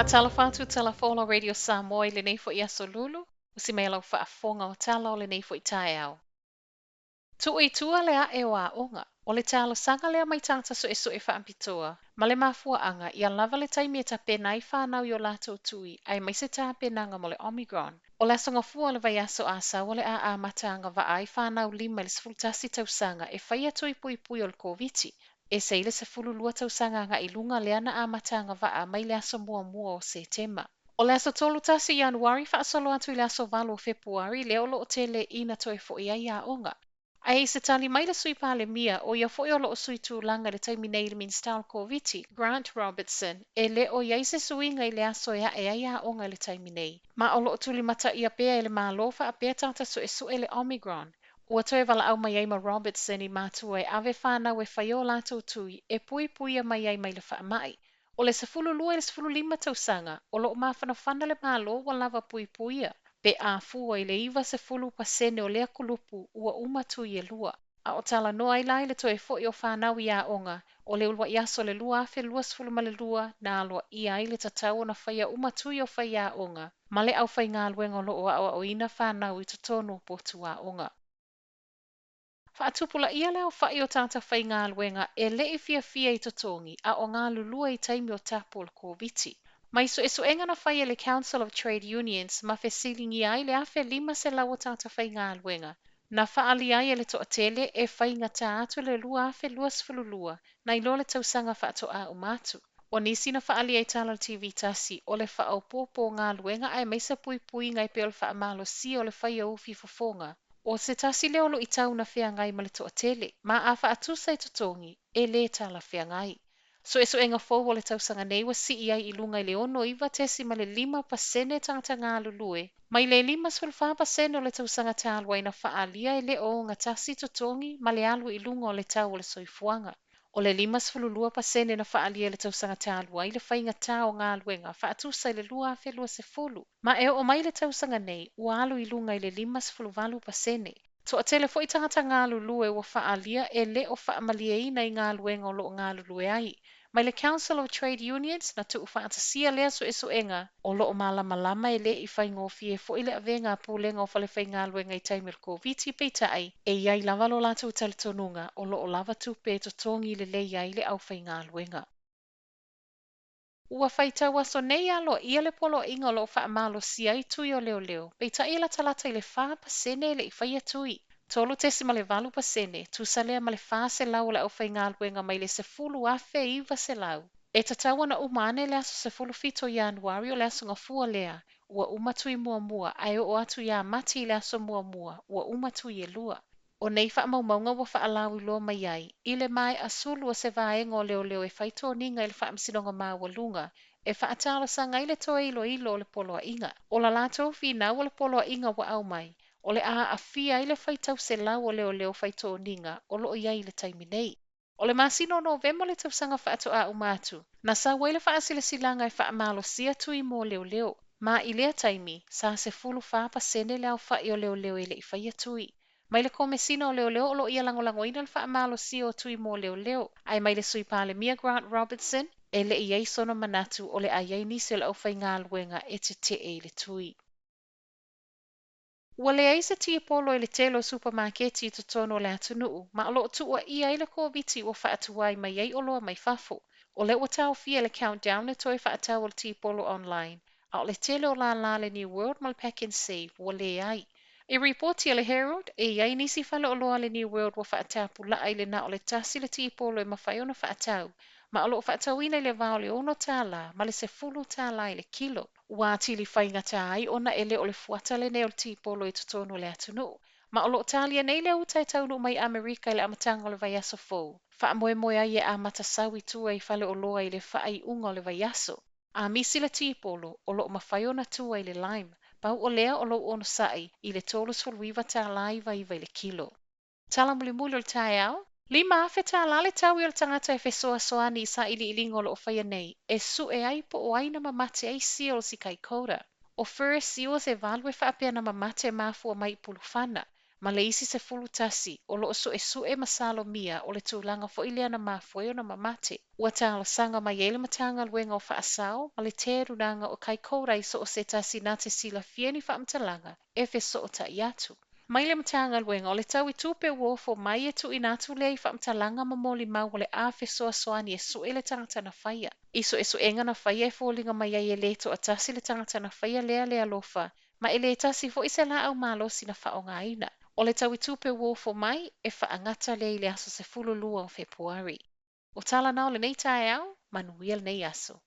Faatalofa atu Tala Fola Radio Samoa i lenei foi aso lulu, usi mai lau faafofoga o tala o lenei foi taeao. Tuu i tua le ae o aoga. O le talosaga lea mai tagata suesue faapitoa, ma le mafuaaga ia lava le taimi e tapena ai fanau i o latou tui aemaise tapenaga mo le Omicron. O le Aso Gafua o le vaiaso Asau o le a amata agavaa ai fanau 5 i le 11 tausaga e faia tui puipui o le Koviti. Ese ai le 12 tausaga agai i luga lea na amata agavaa mai le aso muamua o Setema. O le aso 31 Ianuari faasolo atu i le aso 8 o Fepuari lea o lo o tele ina toe foi ai aoga. Ae i se tali mai le Sui Palemia, o ia foi o lo o sui tulaga i le taimi nei i le Minisita o le Koviti, Grant Robertson, e le o i ai se suiga i le aso e ae ai aoga i le taimi nei. Ma o lo o tulimataia pea e le Malo faapea tagata suesue le Omicron. Ua toe valaau mai ai ma Robertson i matua e ave fanau e fai o latou tui e puipuia mai ai mai le faamai. O le 12 i le 15 tausaga, o lo o mafanafana le Malo ua lava puipuia, pe a fua i le 90% o lea kulupu ua uma tui e lua. A o talanoa ai la i le toe foi o fanau i aoga, o le uluai aso o le 2022 na aloaia ai le tatau ona faia uma tui o faiaoga ma le aufaigaluega o lo o aoaoina fanau i totonu o potu aoga. Faatupulaia le aofai o tagata faigaluega e le i fiafia i totogi a o galulue i taimi o tapu o le Koviti. Mai suesuega na fai e le Council of Trade Unions ma fesiligia ai le 1,500 o tagata faigaluega, na faaalia ai e le toatele e faigata atu le 2022 nai lo le tausaga faatoa uma atu. O nisi na faaalia i tala a le TV tasi, o le faaopoopo o galuega aemaise puipuiga e pei o le faamalosia o le faia o ufi fofoga. O se tasi lea o luitau na feagai ma le toatele, ma a faatusa i totogi, e le talafeagai. Suesuega fou o le tausaga nei ua sii ai i luga i le 69.5% tagata galulue, mai le 54% o le tausaga talu ai na faaalia e le o ogatasi totogi ma le alu i luga o le tau o le soifuaga. O le 52% na faaalia i le tausaga talu ai le faigata o galuega faatusa i le 2020, ma e oo mai le tausaga nei ua alu i luga i le 58%. Toatele foi tagata galulue ua faaalia e le o faamalieina i galuega o lo o galulue ai. Mai le Council of Trade Unions na tuufaatasia lea suesuega o lo o malamalama e le i faigofie foi le avega a pulega o falefaigaluega i taimi o le Koviti, peitai e i ai lava lo latou talitonuga o lo o lava tupe e totogi lelei ai le aufaigaluega. Ua faitau aso nei aloaia le poloaiga o lo o faamalosia ai tui o leoleo, peitai e latalata i le 4% e le i faia tui. 3.8%, tusa lea ma le 400 o le aufaigaluega mai le 10,900. E tatau ona uma ane le aso 17 o Ianuari o le aso Gafua lea, ua uma tui muamua ae oo atu ia Mati i le aso muamua, ua uma tui e lua. O nei faamaumauga ua faalauiloa mai ai, i le maea sulu o se vaega o leoleo e fai toniga i le Faamasinoga Maualuga e faatalosaga ai le toe iloilo o le poloaiga. O la latou finau o le poloaiga ua aumai, o le a aafia ai le faitau selau o leoleo fai toniga o lo o i ai i le taimi nei. O le masina o Novema o le tausaga faatoa uma atu, na sau ai le faasilasilaga e faamalosia tui mo leoleo, ma i lea taimi, sa 14% le aofai o leoleo e le i faia tui. Mai le Komesina o Leoleo o lo o ia lagolagoina le faamalosia o tui mo leoleo, ae mai le Sui Palemia Grant Robertson, e le i i ai sona manatu o le a i ai nisi o le aufaigaluega e tetee i le tui. Ua leai se tipolo i le tele o supamaketi i totonu o le atunuu, ma o lo o tuuaia ai le Koviti ua faatuai mai ai oloa mai fafo. O lea ua taofia e le Countdown le toe faatau o le tipolo online, a o le tele o lālā a le New World ma le Pak'nSave ua leai. I ripoti a le Herald, e i ai nisi faleoloa a le New World ua faatapulaa i le na o le tasi le tipolo e mafai ona faatau, ma o lo o faatauina i le va o le $6 ma le $10 i le kilo. Ua atili faigata ai ona e le o le fuata lenei o le tipolo i totonu o le atunuu, ma o lo o talia nei le uta e taunuu mai Amerika i le amataga o le vaiaso fou. Faamoemoe ai e amata sau i tua i faleoloa i le faaiuga o le vaiaso. A misi le tipolo, o lo o mafai ona tua i le lime, pau o lea o lou onosai i le $39.99 i le kilo. Tala mulimuli o le taeao, $5,000 le taui o le tagata e fesoasoani i sailiiliga o lo o faia nei e sue ai po o ai na mamate ai seals i Kaikoura. O fur seals e valu e faapea na mamate e mafua mai i pulufana. Ma le isi 11 o lo o suesue masalomia o le tulaga foi lea na mafua ai ona mamate. Ua talosaga mai ai le Matagaluega o Faasao ma le Telunaga o Kaikoura i so o se tasi na te silafia ni faamatalaga e fesootai atu. Mai le Matagaluega o le tau i tupe ua ofo mai e tuuina atu lea i faamatalaga ma molimau o le a fesoasoani e sue le tagata na faia. I suesuega na faia e foliga mai ai e le toatasi le tagata na faia lea le alofa, ma e le tasi foi se laau malosi na faaaogaina. O le tau i tupe ua ofo mai e faagata lea i le aso 12 o Fepuari. O tala na o lenei taeao, manuia lenei aso.